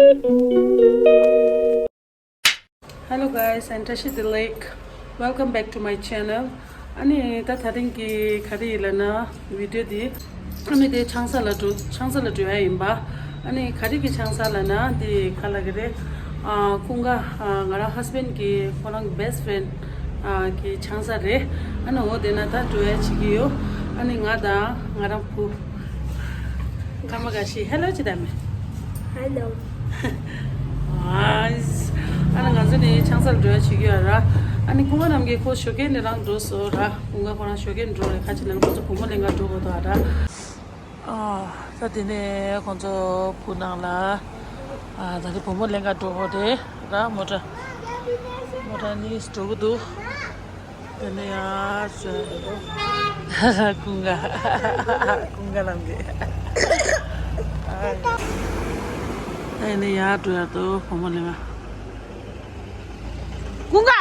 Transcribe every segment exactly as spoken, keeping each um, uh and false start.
Hello guys, and Tashi Dilek. Welcome back to my channel. ཨ་ནི་ད་ད་རིང་གི་ག་རེ་ཡིན་ལབ་ན་བི་ཌིའོ་འདི་ཨ་ནི་དེ་ཆང་ས་ལ་འགྲོ་ཆང་ས་ལ་འགྲོ་ཡ་ཡིན་པ། ཨ་ནི་ག་རེ་གི་ཆང་ས་ལབ་ན་དེ་ག་ལབ་གི་རེད། ཨ་ཀུན་དགའ་ཨ་ང་རང་ཧས་བྷེན་གི་ཁོ་རང་གི་བྷེ་སི་ཊི་ཕི་རེན་ཌི་ཨ་གི་ཆང་ས་རེད། ཨ་ནི་འོ་དེ་ན་ད་འགྲོ་ཡ་བྱེད་ཀྱི་ཡོད། ཨ་ནི་ང་དང་ང་རང་བུ། ཀརྨ་དགའ་ཤེས། ཧེ་ལོ་ཅི་ད་མེ། ཧེ་ལོ། ཨ་ཨ་ནི་ང་ཚོ་ནི་ཆང་ས་ལ་འགྲོ་ཡ་བྱེད་ཀྱི་ཡོད་ར། ཨ་ནི་ཀུན་དགའ་རྣམ་རྒྱལ་ཁོ་ཞོགས་ཀས་ནི་རང་འགྲོ་སོང་ར། ཀུན་དགའ་ཁོ་རང་ཞོགས་ཀས་འགྲོ་རེད། ཁ་ཅིག་ནང་ཁོ་ཚོ་བུ་མོ་ལེན་ག་འགྲོ་དགོས་དོ་ར། ཨ་ད་དེ་ནས་ཁོ་ཚོ་བུ་ནང་ལ་ཨ་ད་དེ་བུ་མོ་ལེན་ག་འགྲོ་དགོས་དེ་ར། མོ་ཊ་མོ་ཊ་ནི་འགྲོ་གི་འདུག་དེ་ནས་ཡར་ཀུན་དགའ། ཀུན་དགའ་རྣམ་རྒྱལ། དེ་ནས་ཡར་འགྲོ་ཡ་དོ་བུ་མོ་ལེན་ག། ཀུན་དགའ།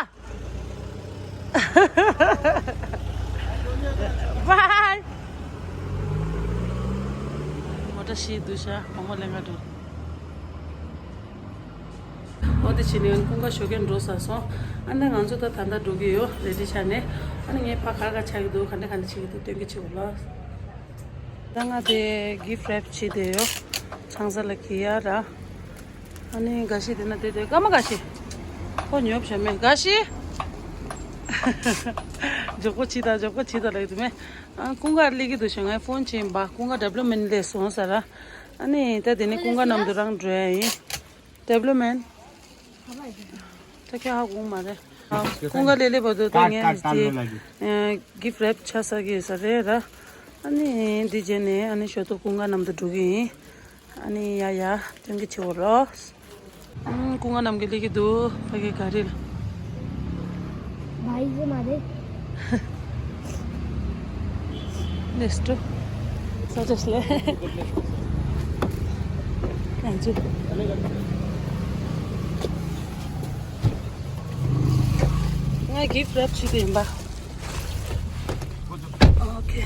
བྷའི། མོ་ཊ་ཤི་འདུག་ཤ་བུ་མོ་ལེན་ག་འགྲོ། འོ་དེ་བྱས་ནས་ཀུན་དགའ་ཞོགས་ཀས་འགྲོ་ཚར་སོང་། ཨ་ནི་ང་ཚོ་ད་ད་ལྟ་འགྲོ་གི་ཡོད་རེ་ཌི་ཆགས་ནས། ཨ་ནི་ངས་ཕ་ག་ག་ཆགས་ཀྱི་འདུག་ག་འདྲ་ག་འདྲ་བྱེད་ཀྱི་འདུག་སྟོན་གྱི་བྱེད་འོ་ལ། ད་ང་དེ་གིཕ་རེབ་བྱེད་དེ་ཡོད། ཆང་ས་ལ་འཁྱེར་ཡ་ར། ཨ་ནི་དགའ་ཤེས་དེ་ན་དེ་དེ་ཀརྨ་དགའ་ཤེས། ཁོ་ཉོབ་བྱ་མེད་དགའ་ཤེས། མགྱོགས་པོ་བྱེད་ད་མགྱོགས་པོ་བྱེད་ད་ལབ་ཀྱི་འདུག་མེ། ཨ་ཀུན་དགའ་སླེབས་ཀྱི་འདུག་ཞེས་ངས་ཕོན་བྱས་ཡིན་པ། ཀུན་དགའ་ཌི་བེ་ལོབ་མེན་ཊི་སླེབས་སོང་ཟེར་ར། ཨ་ནི་ད་དེ་ནས་ཀུན་དགའ་མཉམ་དུ་རང་འགྲོ་ཡ་ཡིན། ཌི་བེ་ལོབ་མེན་ཊི། ད་ཁྱོད་ཧ་གོ་མ་རེད། ཀུན་དགའ་སླེབས་སླེབས་བར་དུ་ད་ངས་དེ་གིཕ་རེབ་ཆགས་ཚར་གྱི་ཡོད་ས་རེད་ར། ཨ་ནི་འདི་རྗེས་ནས་ཨ་ནི་ཞོ་ཏོ་ཀུན་དགའ་མཉམ་དུ་འགྲོ་གི་ཡིན། ཨ་ནི་ཡ་ཡ་སྟོན་གྱི་བྱེད་འོ་ལོ། ཀུན་དགའ་རྣམ་རྒྱལ་སླེབས་ཀྱི་འདུག་ཕ་གི་ག་རེ་ལ། མ་ཡི་ཟེར་མ་རེད། Let's do. ས་ཆ་སླེ། ང་ཚོ། ང་གིཕ་རེབ་བྱེད་དུ་ཡིན་པ། ཨོ་ཁེ།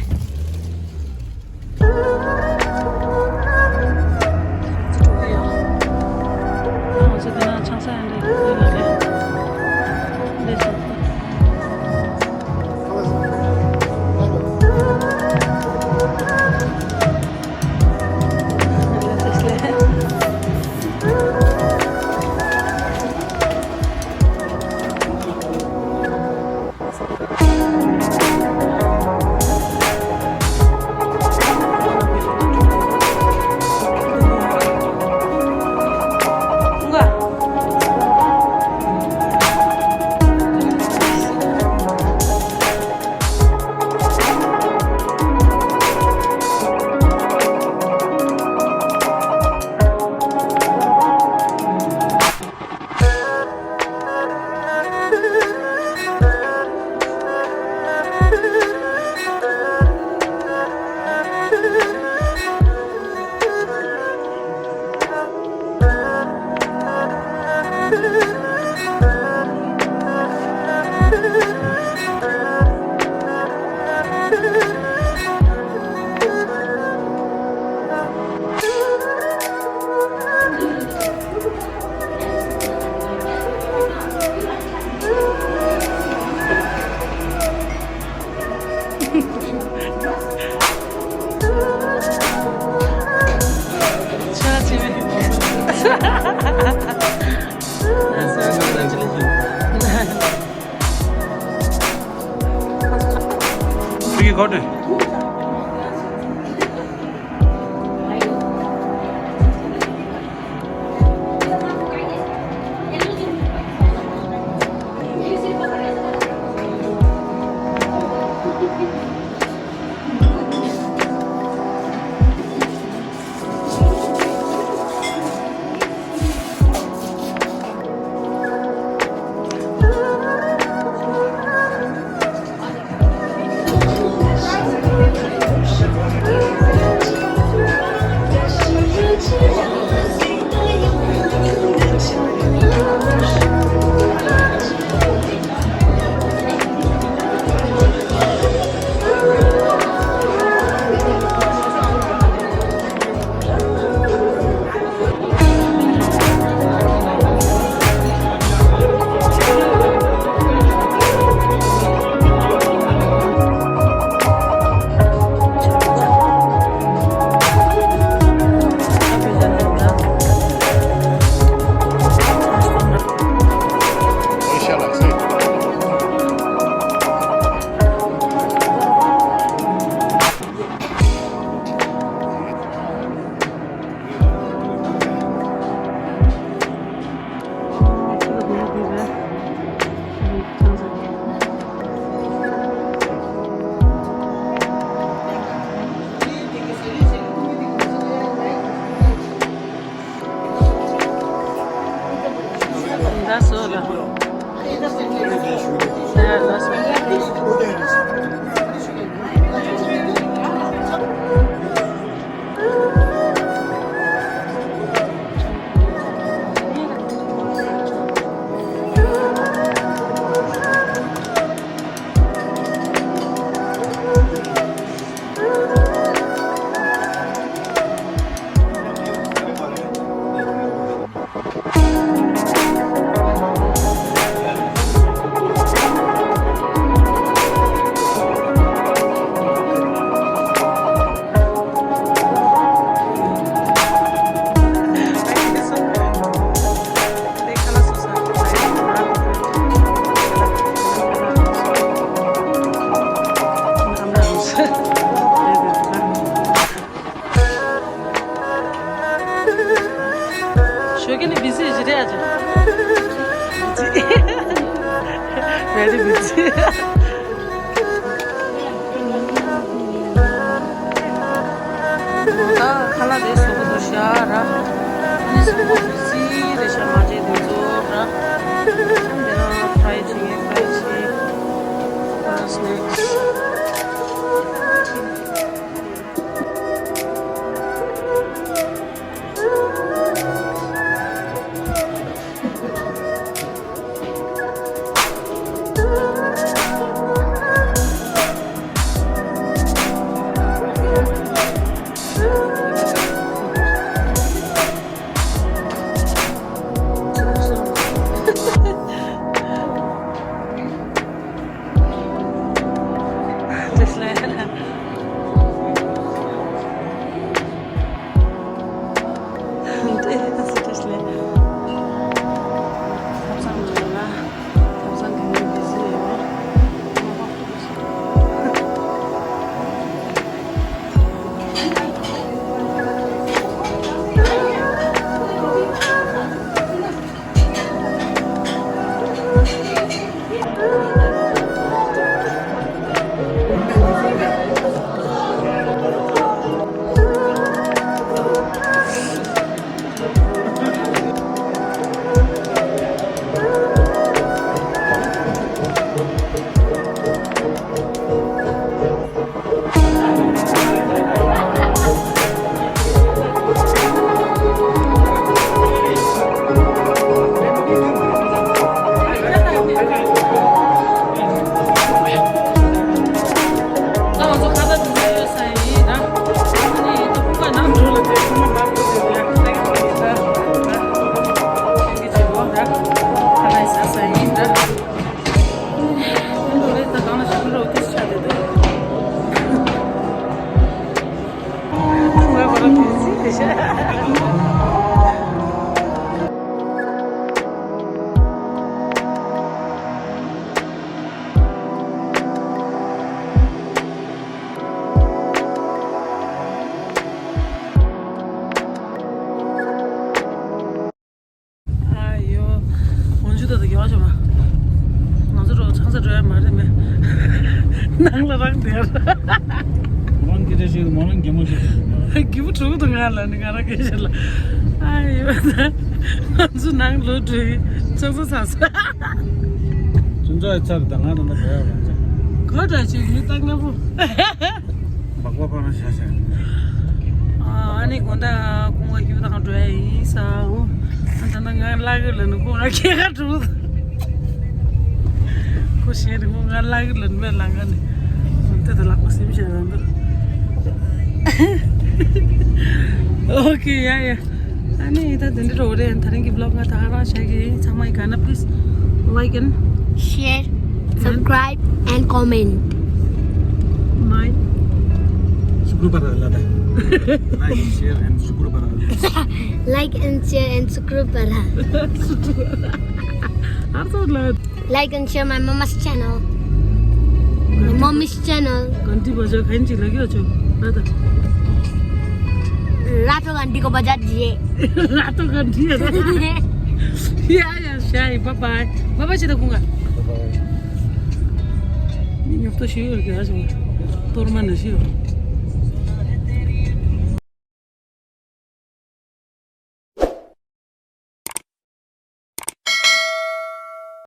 ཡོད་ཀྱི་ནི་བི་ཟི་ཞིག་རེད་ཨ་ཅེ། Very busy. ད་ཁ་ལག་དེ་བཟོ་གི་འདུག་ཤག་ར། ཨ་ནི་སུ་པར་བི་ཟི་རེད་ཤག་མ་བྱེད་དེ་ཚོ་ར། ཨ་ནི་ད་ཕ་རའི་ཅིག་ཕ་རའི་ཅིག་ཨ་སི་ནེག་སི། ཨ་ཡོ། འོན་ཅུ་ད་ད་ཡོ་ཆོ་མ། ང་ཚོ་རོ་ཆང་ས་འགྲོ་ཡ་མ་རེད་མེ། ནང་ལ་རང་དེར། ཁོ་རང་སྐད་ཆ་ཤེས་མོ་རང་གད་མོ་ཤེས། གད་མོ་དྲུག་ཏུ་ང་ལ་ནི་ང་རང་སྐད་ཆ་ལ། ཨ་ཡོ་ད། ང་ཚོ་ནང་ལོ་འགྲོ་ཡི་ཆང་ས་ས་ས། ཅུང་ཙག་ཡི་ཚར་ད་ང་ད་ད་བས་རང་ཅག་གོ་ད་ཅིག་མི་བཏང་ན་པོ། སྦག་སྦག་པ་ན་ཤ་ཤ། ཨ་ནི་དགོང་དག་ཁོང་ག་ཡུལ་དང་འགྲོ་ཡ་ཡིན་ས། ཨོ། ཨ་ད་ནི་ང་ལ་གི་ལ་ནི་ཁོང་ང་ཁྱེད་ག་འགྲོ། ཁོ་ཤེས་རི་ཁོང་ང་ལ་གི་ལ་ནི་མེད་ལ་ང་ནི། ཨོ་དེ་ད་ལག་པ་སེམས་ཤེས་རང་འདུག་ཨོ་ཁེ་ཡ་ཡ། ཨ་ནི་ད་དེ་འདྲ་རོ་རེད། ད་རིང་གི་བི་ལོག་ང་ད་ག་རང་བྱ་གི་ཡིན། ཚང་མ་ཡི་ག་ན་please like and share, subscribe and comment. My. Shukru para lada. Like, share and shukru para. Like and share and shukru para. Arto la. Like and share my mama's channel. My mommy's channel. Ganti baja khain chi lagyo cho. Lada. Rato ganti ko baja diye. Rato ganti ya. Ya ya shai, bye bye. Bye bye chida kunga. Bye bye. Ni nyok to shiyo ke ajo. Torma na shiyo.